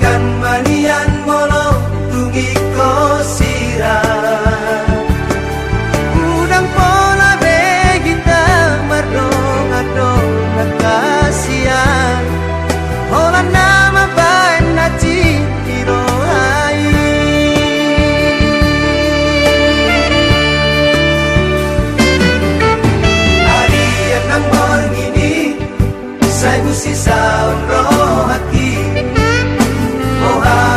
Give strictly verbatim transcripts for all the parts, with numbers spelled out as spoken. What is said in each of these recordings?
Manian molo tung ingkon sirang, unang pola be hita mardongan-dongan hasian, holan na mambaen na cinta i roha i. Arian nang borngin i, sai musisaon rohangki, boha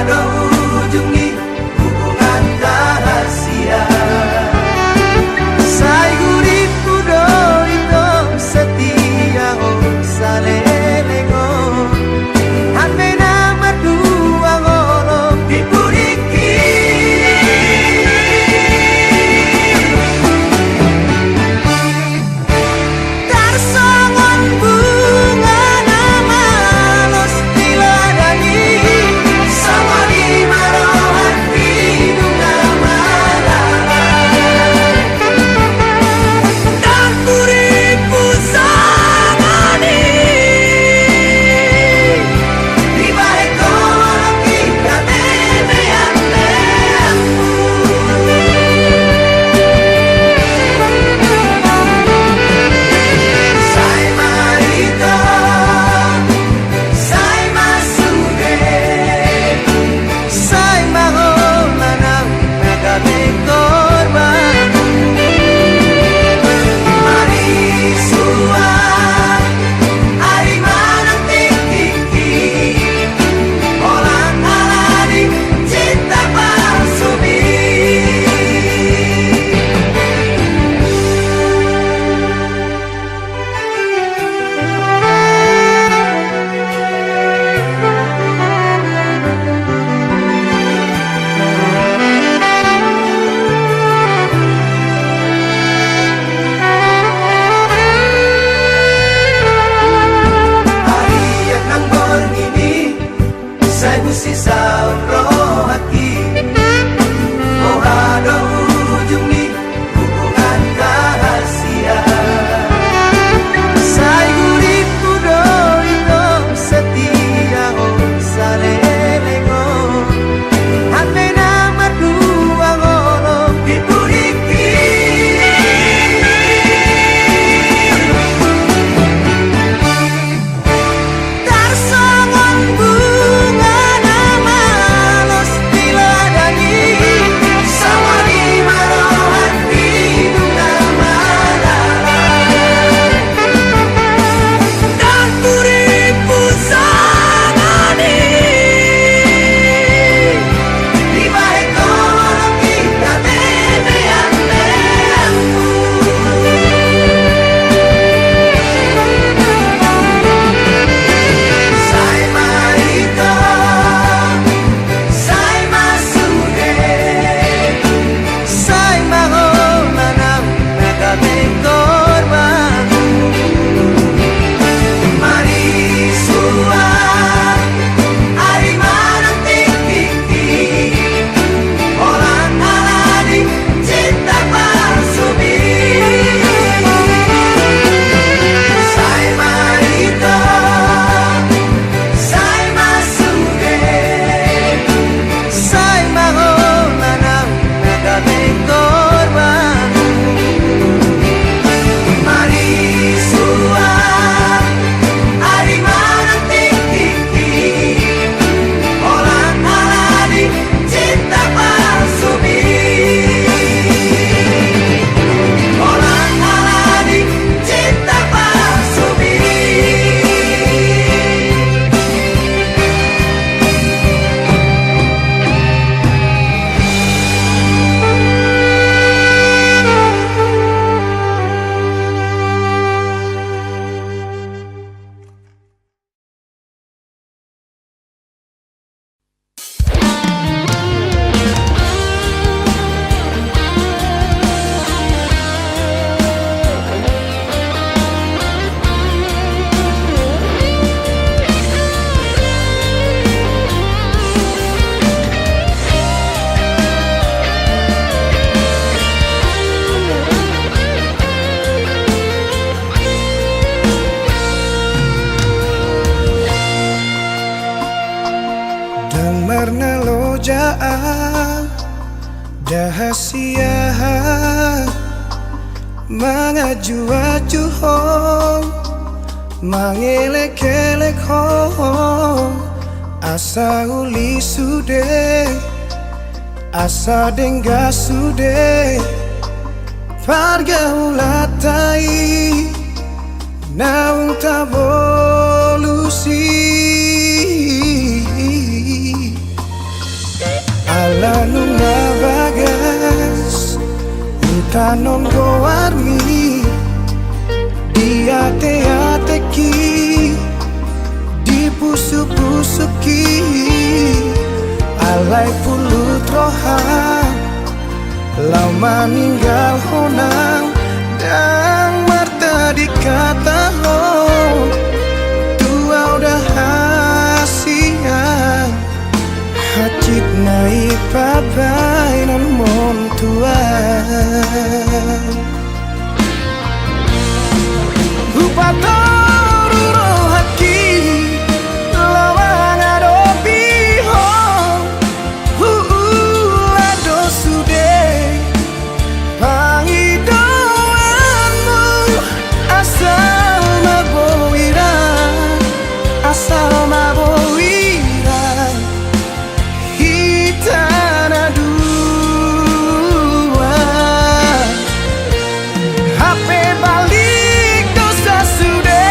Marnaloja au, nda hasian mangajuaju ho, mangelekelek ho, asa uli sude, asa denggan sude pargaulanta i naung tabolus i. Ala nunga bagas hutanon goarmi, diateateki, dipusukpusuki, alai pulut roha laho maninggalhon au, ndang martadi hata ho tu au, nda hasian hansit na i pabaenonmon tu au. Hupatoru rohangki laho mangadopi ho, huula do sude pangidoanmu, asal ma boi ra, asal ma boi ra hita na dua. Hape balik do sasude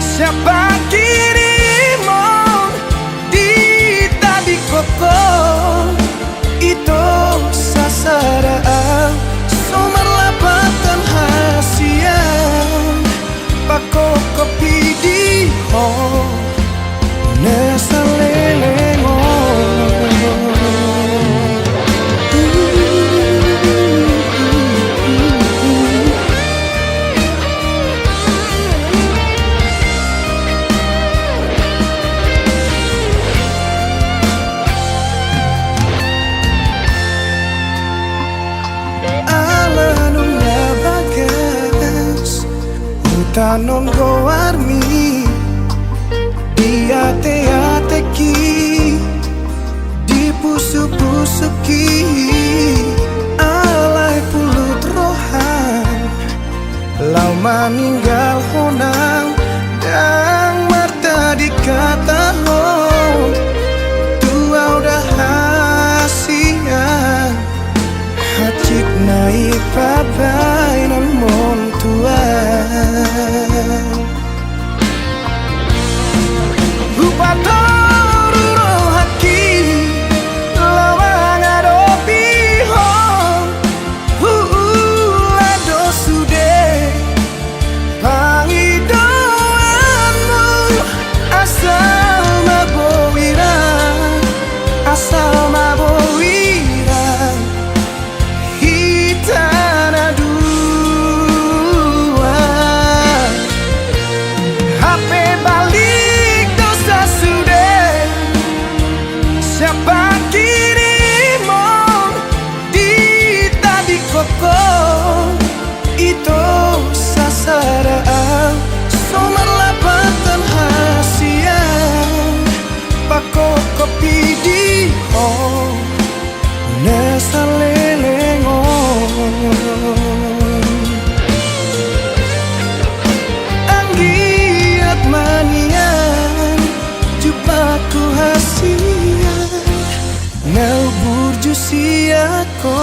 sian pangkirimon, ditadingkon ho, ito sasada au, so marlapatan hasian, pakokop i di ho na saleleng on. Ala nunga bagas hutanon goarmi, diateateki, dipusukpusuki, alai pulut roha laho maninggalhon au, ndang martadi hata ho tu au, nda hasian hansit na i pabaenonmon tu au. Hupatoru rohangki laho mangadopi ho, huula do sude pangidoanmu, asal ma boi ra, asal ma boi ra hita na dua. Hape balik do sasude sian pangkirimon, ditadingkon ho, ito sasada au, so marlapatan hasian, pakokop i di ho na saleleng on. Anggiat ma nian jumpangku hasian, na umburju sian ho.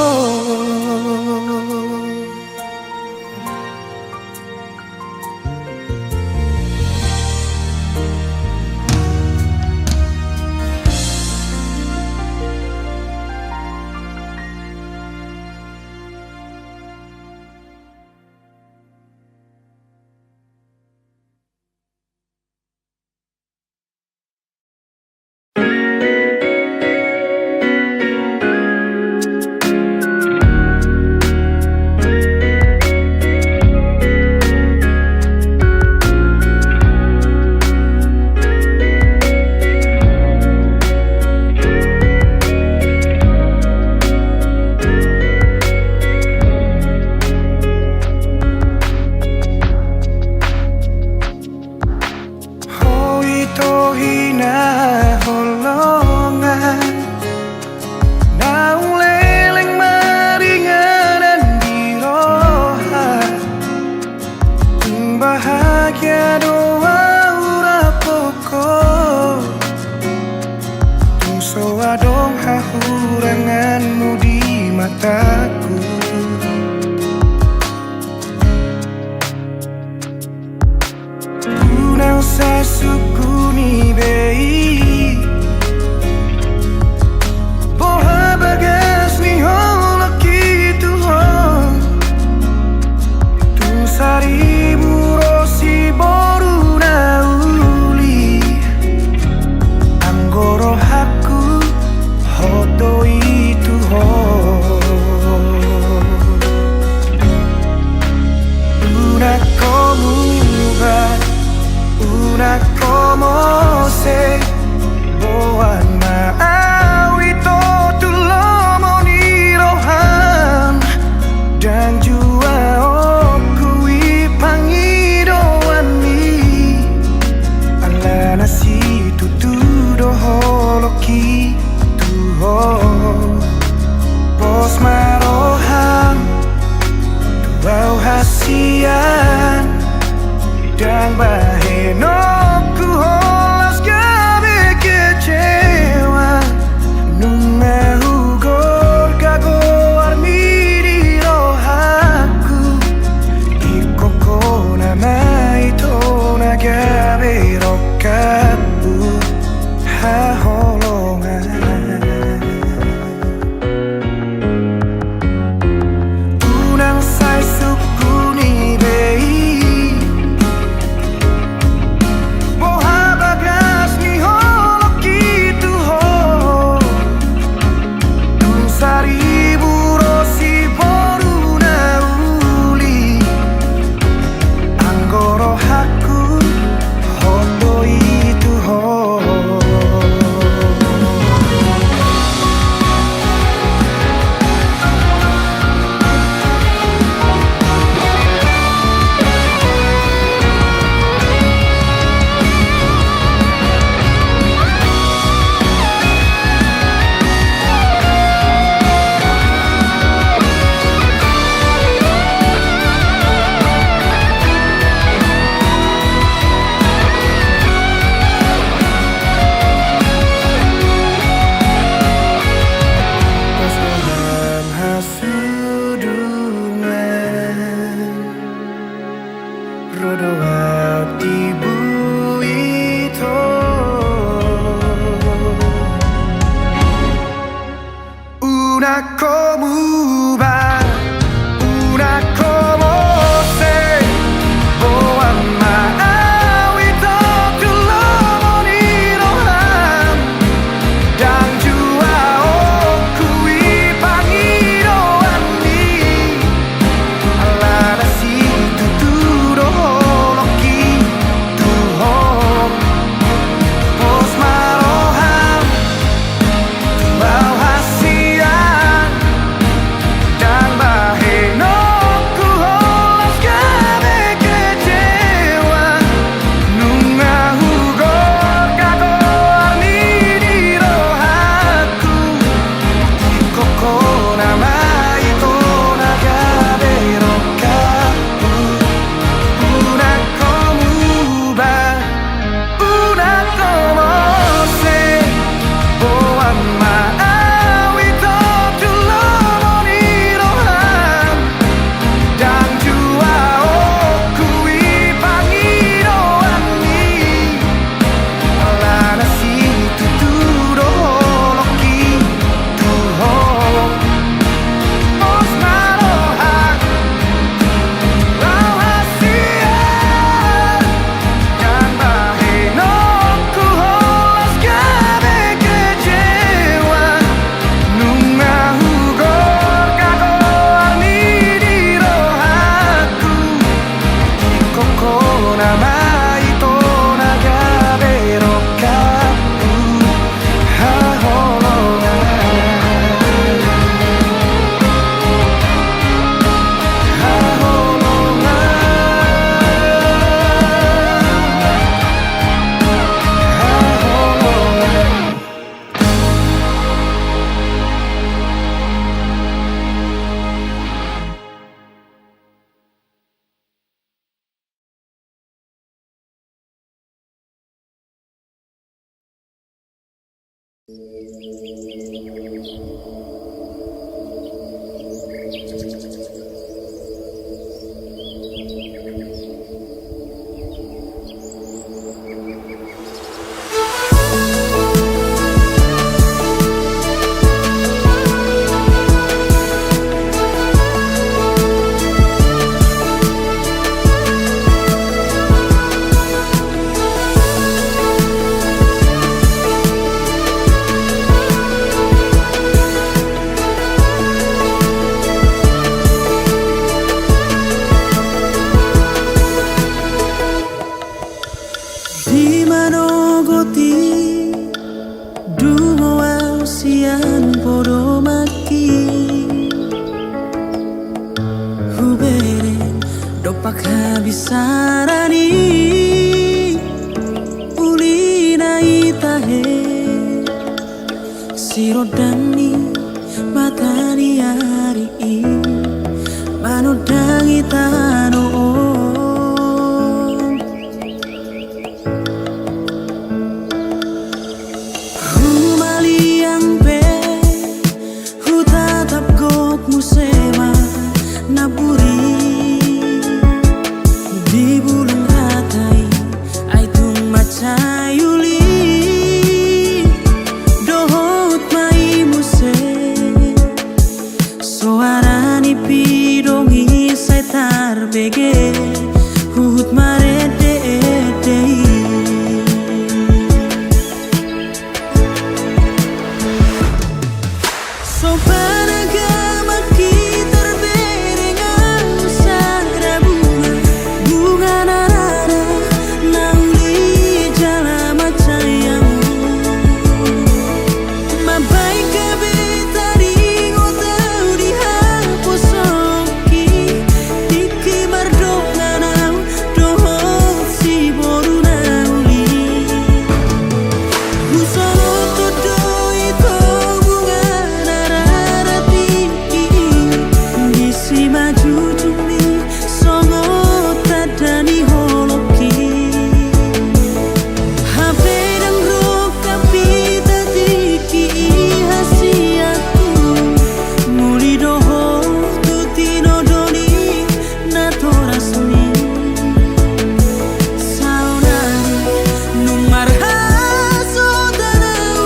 Mataku. Unang sai sungkuni be i. Boha bagas ni holongki tu ho. Tung saribu ro siboru na uli. Anggo rohangku hot do i tu ho. Unang ho muba, unang ho mose. Boan ma au ito tu lomo ni roham. Ndang jua oku i pangidoan i. Alana situtu do holongki tu ho. Pos ma roham tu au hasian. Ndang bahenonku holan gabe kecewa. Nunga hugorga goarmi di rohangku. Ingkon hona ma ito na gabe rongkapku. Haholongan. Unang sai sungkuni be i. Boha bagas ni holongki tu ho. Tung saribu ro siboru na uli. Anggo rohangku hot do i tu ho. Sudungan ro do au di buito. Unang ho muba, unang ho mose. Boan ma au ito tu lomo ni roham. Ndang jua oku i pangidoan i. Alana situtu do holongki tu ho. Pos ma roham tu au hasian. Ndang bahenonku holan gabe kecewa. Nunga hugorga goarmi di rohangku. Ingkon hona ma ito na gabe rongkapku. Unang ho muba, unang ho mose. Boan ma au ito tu lomo ni roham. Ndang jua oku i pangidoan i. Alana situtu do holongki tu ho. Pos ma roham tu au hasian. Ndang bahenonku holan gabe kecewa. Nunga hugorga goarmi di rohangku. Ingkon hona ma ito na gabe rongkapku. Haholongan. Haholongan. Haholongan. Di rondang ni mata ni ari i manondangi tano on. Humaliang pe hutatap gok muse ma na buri di bulung rata i. Ai tung mansai uli dohot ma i muse. Soara ni pidong i sai tarbege huhut marende-ende i. So panagaman kita bereng au sada bunga, bunga na rara na uli jala mansai au. Mambahen gabe taringot au di haposo tingki mardongan au dohot siboru na uli. Husolot do ito bunga na rara tingki i di simanjujung ni songon tanda ni holong i. Hape ndang rongkap hita tingki i hasianku muli dohot tu tinodo ni natorasmi. Saonari nunga marhasohotan au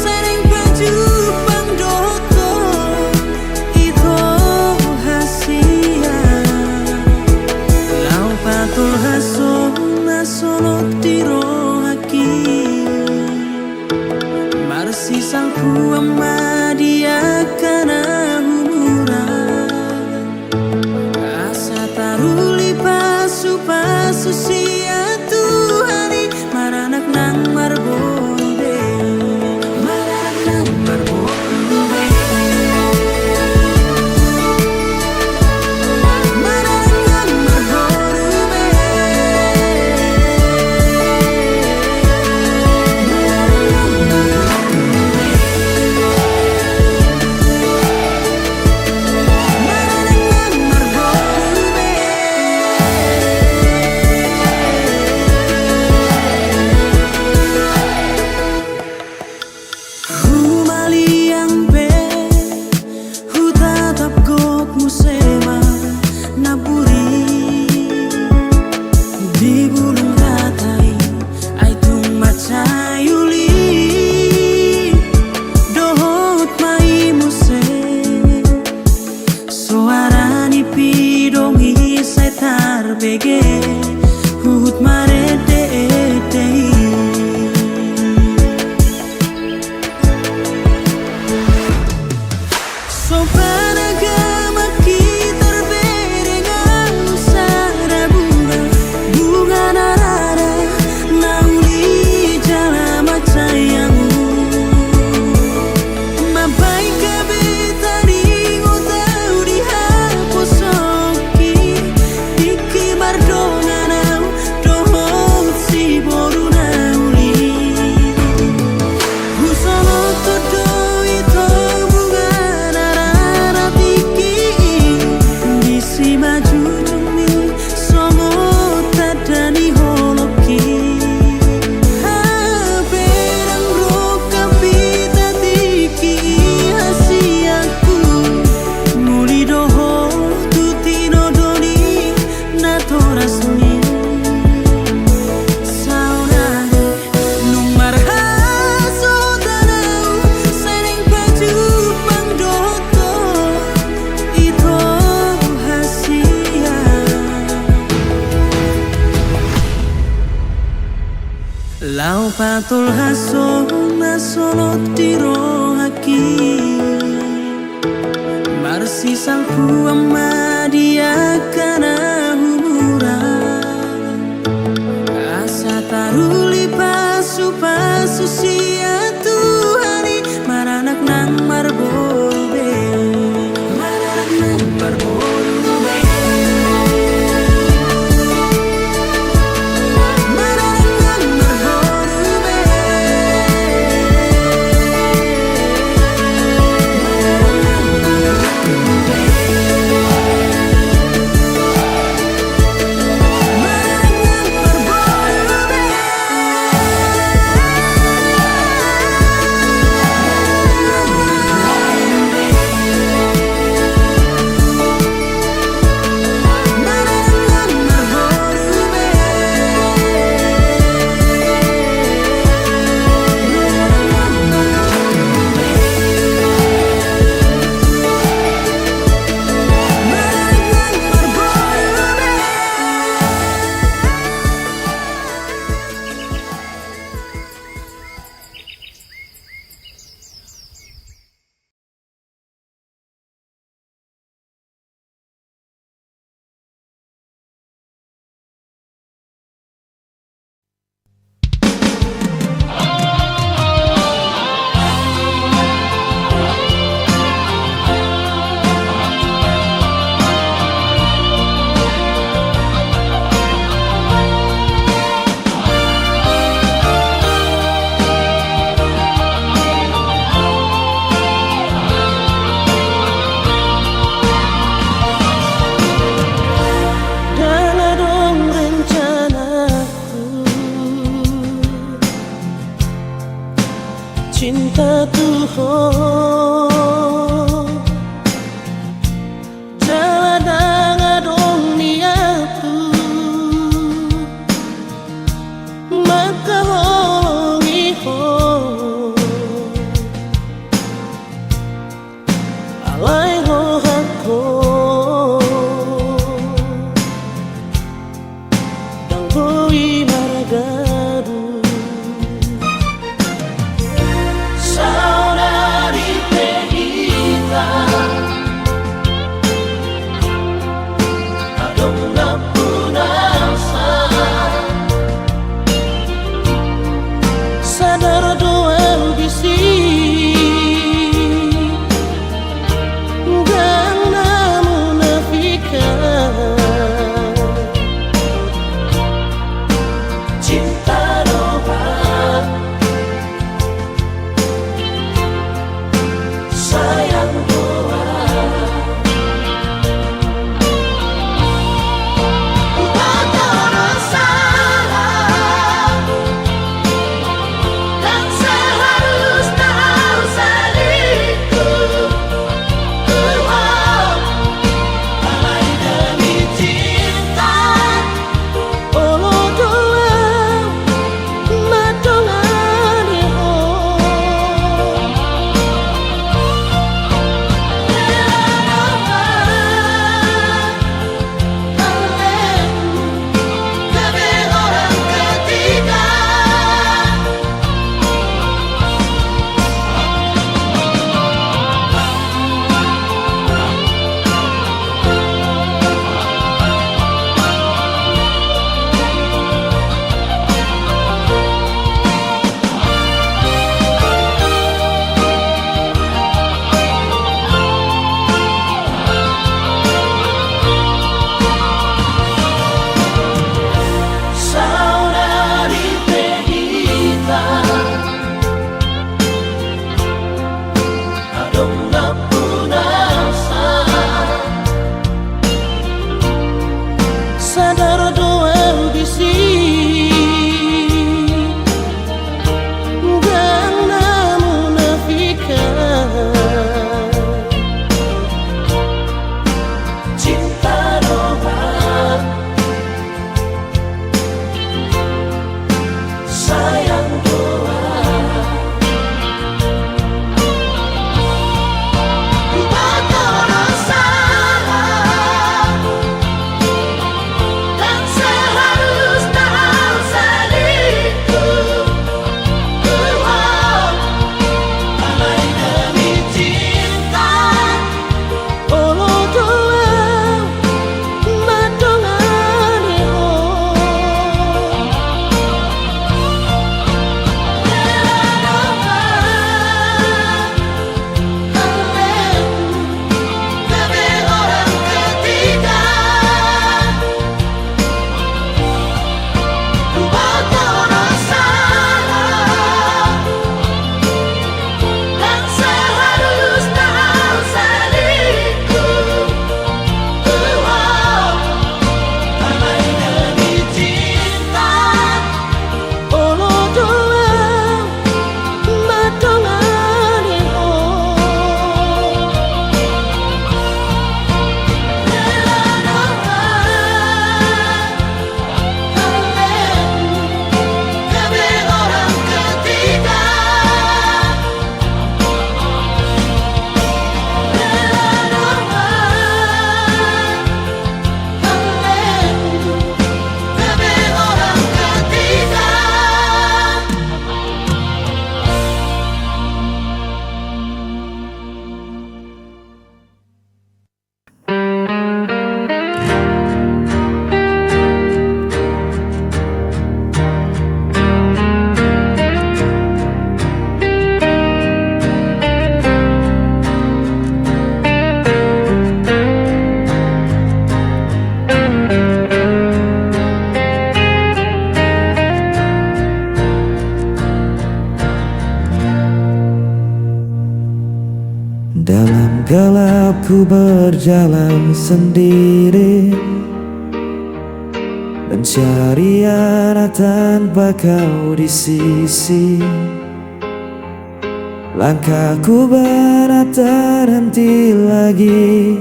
sai naeng pajumpang dohot ho ito hasian. Laho patolhas ho na solot di rohangki. Marsisalpuan ma di angka na humurang asa taruli pasupasu sian Tuhan i. Maranak nang marboru be, maranak nang marboru be, maranak nang marboru be. Humaliang pe hutatap gok muse ma na buri di bulung rata i. Ai tung mansai uli dohot ma i muse. Soara ni pidong i sai tarbege huhut marende-ende i. So panagaman kita bereng au sada bunga, bunga na rara na uli jala mansai au. Mambahen gabe taringot au di haposo tingki mardongan au dohot siboru na uli. Husolot do ito bunga na rara tingki i di simanjujung ni songon tanda ni holong i. Hape ndang rongkap hita tingki i hasianku muli dohot tu tinodo ni natorasmi. Saonari nunga marhasohotan au sai naeng pajumpang dohot ho ito hasian. Laho patolhas ho na solot di rohangki. Marsisalpuan ma di angka na humurang asa taruli pasupasu sian Tuhan i. Maranak nang marboru be, maranak nang marboru be, maranak nang marboru be. Cinta tu ho, jala ndang adong niathu mangkaholongi ho. Alai rohangku ndang boi margaduh. Saudari pe hita adong na punasa. Sadar do au disi, ndang na munafikan. Cinta do au, sayang do au. Saudari pe hita adong na punasa. Sadar do au disi, ndang na munafikan. Cinta do au, sayang do au. Dalam gelap ku berjalan sendiri, mencari arah tanpa kau di sisi. Langkahku berat terhenti lagi.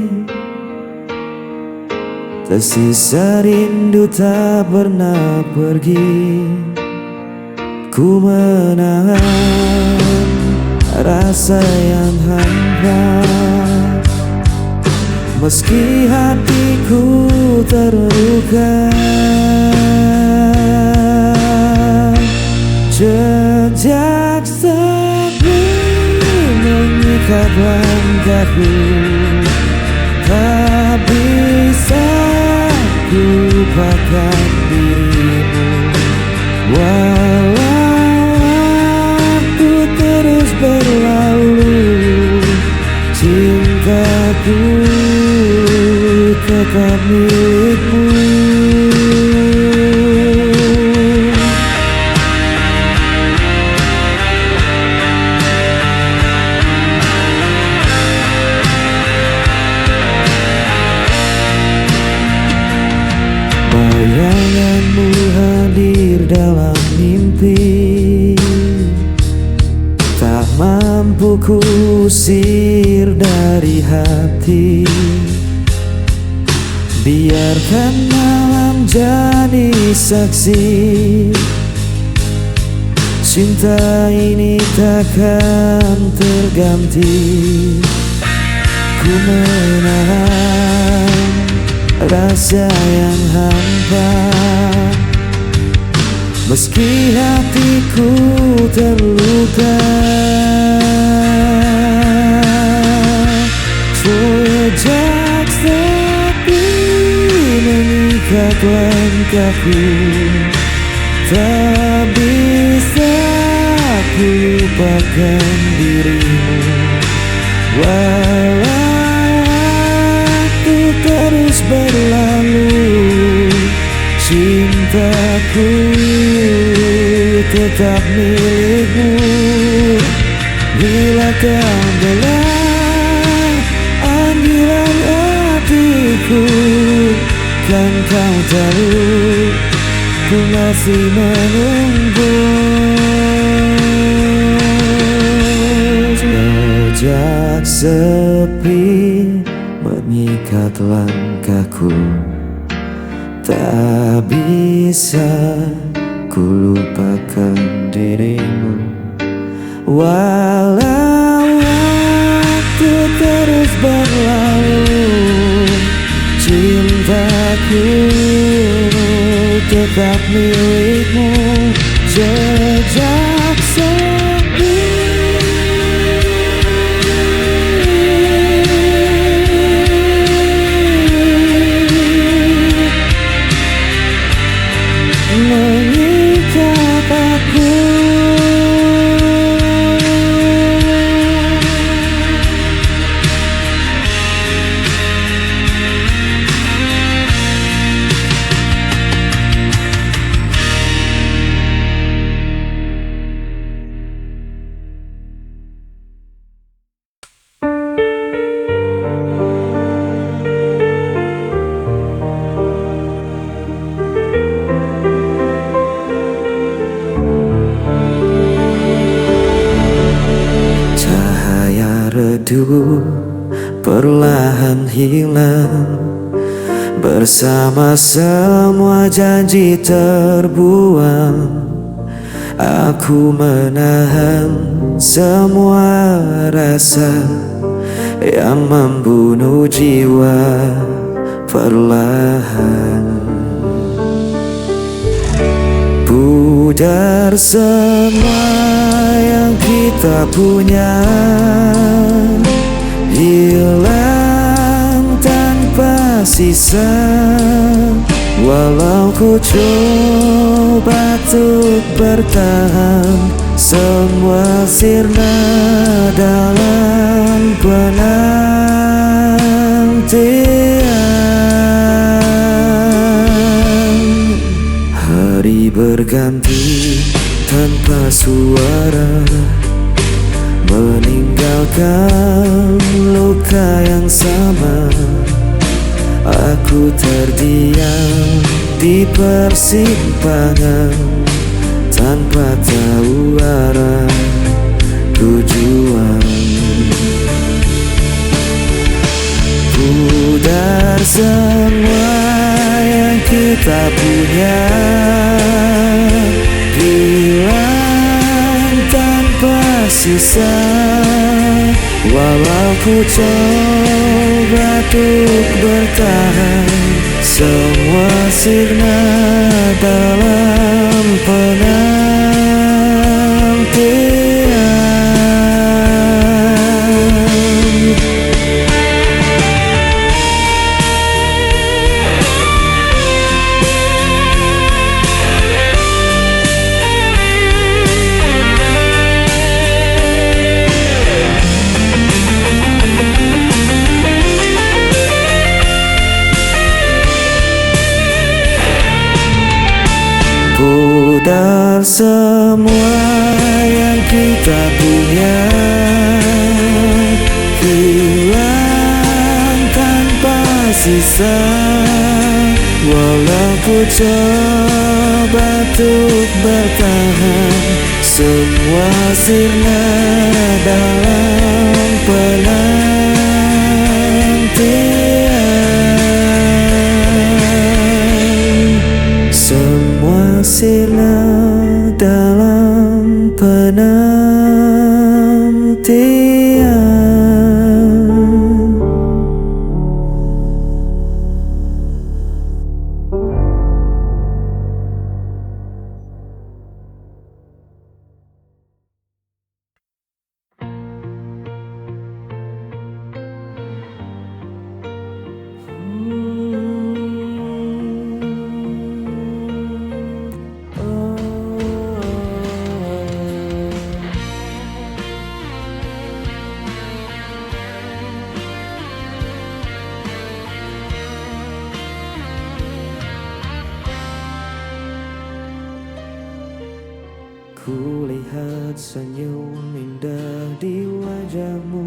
Tersisa rindu tak pernah pergi. Ku menahan rasa yang hampa, meski hatiku terluka. Jejak sepi mengikat langkahku, tak bisa ku lupakan dirimu. Walau waktu terus berlalu, cintaku tetap milikmu. Bayanganmu hadir dalam mimpi, tak mampu kuusir dari hati. Biarkan malam jadi saksi, cinta ini takkan terganti. Ku menahan rasa yang hampa, meski hatiku terluka. Jejak sepi mengikat langkahku, tak bisa ku lupakan dirimu. Walau waktu terus berlalu, cintaku tetap milikmu. Bila kau bilang panggilan hatiku, kan kau tahu ku masih menunggu. Jejak sepi mengikat langkahku, tak bisa ku lupakan dirimu. Walau waktu terus berlalu, cintaku tetap milikmu. Jejak sepi mengikat aku. Cahaya redup perlahan hilang, bersama semua janji terbuang. Aku menahan semua rasa yang membunuh jiwa perlahan. Pudar semua yang kita punya, hilang tanpa sisa. Walau ku coba untuk bertahan, semua sirna dalam penantian. Hari berganti tanpa suara, meninggalkan luka yang sama. Aku terdiam di persimpangan, tanpa tahu arah, ku juga Tak punya, hilang tanpa sisa. Walau ku coba untuk bertahan, semua sirna dalam penantian. Pudar semua yang kita punya, hilang tanpa sisa. Walau ku coba untuk bertahan, semua sirna dalam penantian. Semua sirna dalam penantian. Kulihat senyum indah di wajahmu,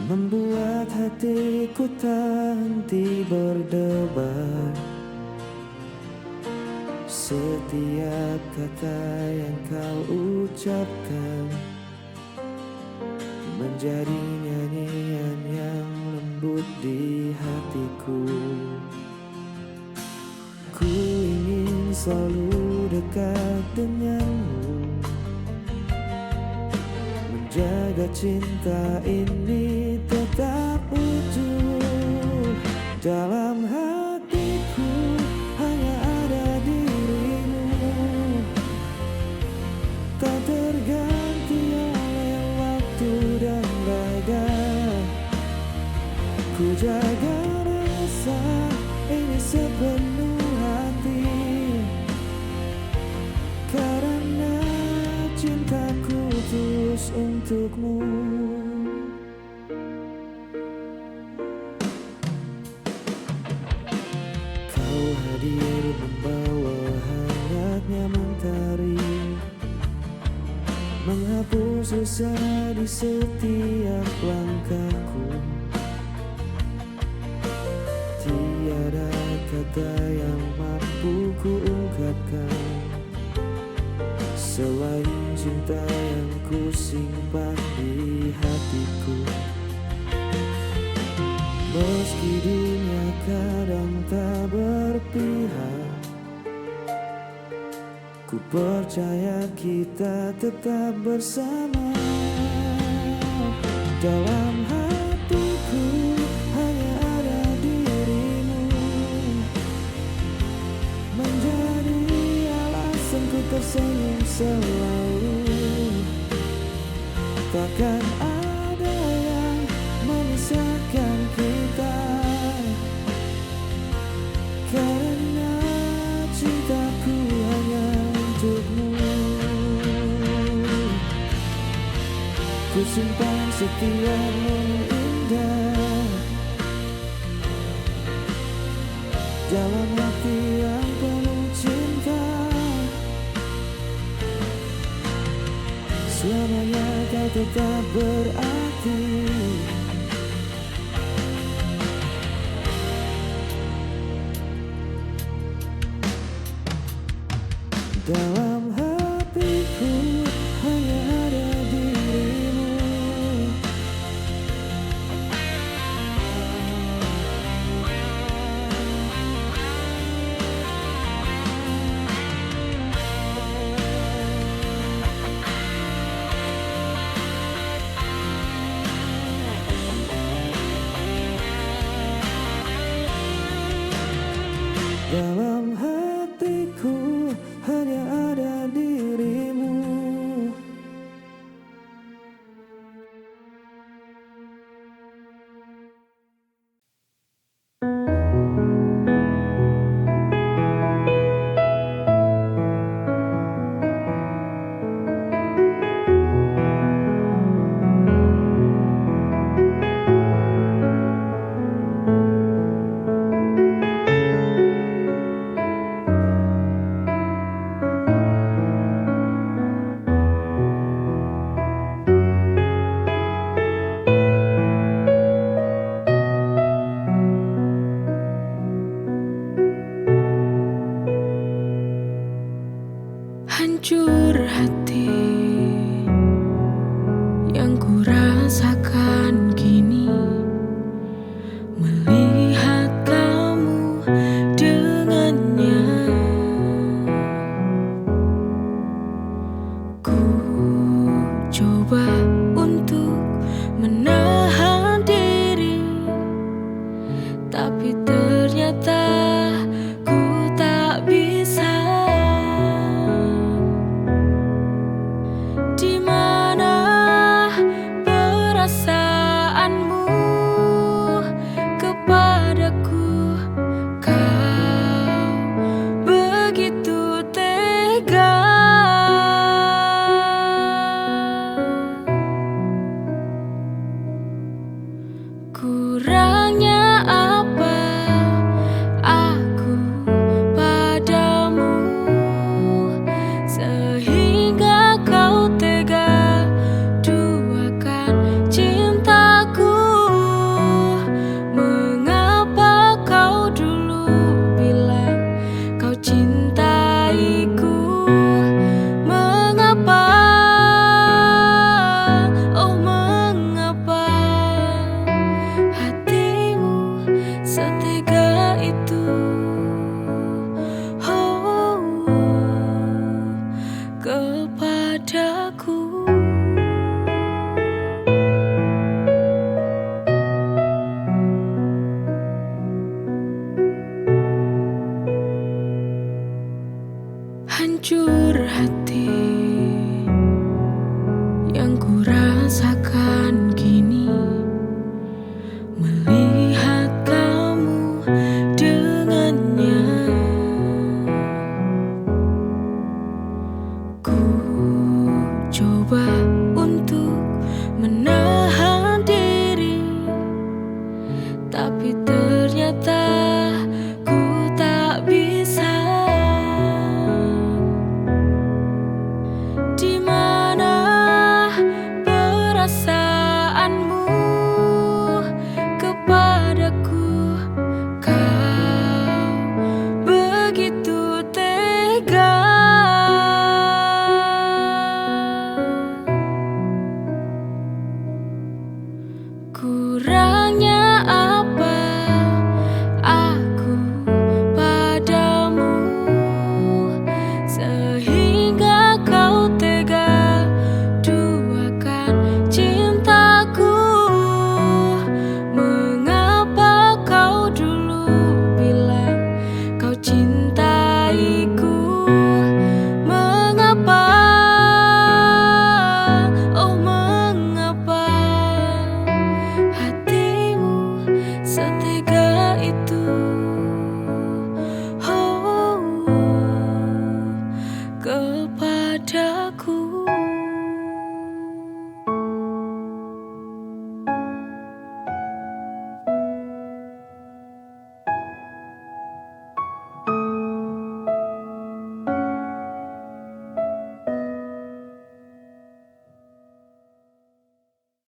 membuat hatiku tak henti berdebar. Setiap kata yang kau ucapkan menjadi nyanyian yang lembut di hatiku. Ku ingin selalu dekat denganmu, menjaga cinta ini tetap utuh. Dalam hatiku hanya ada dirimu, tak terganti oleh waktu dan raga. Ku jaga rasa ini sepenuh hati, karena cintaku tulus untukmu. Kau hadir membawa hangatnya mentari, menghapus resah di setiap langkahku. Tiada kata yang mampu kuungkapkan selain cinta yang kusimpan di hatiku. Meski dunia kadang tak berpihak, ku percaya kita tetap bersama. Dalam hatiku hanya ada dirimu, menjadi alasanku tersenyum selalu. Takkan ada yang memisahkan kita, karena cintaku hanya untukmu. Ku simpan setiap momen indah dalam hati yang penuh cinta. Selamanya kau tetap berarti. Dalam hatiku hanya ada dirimu. Coba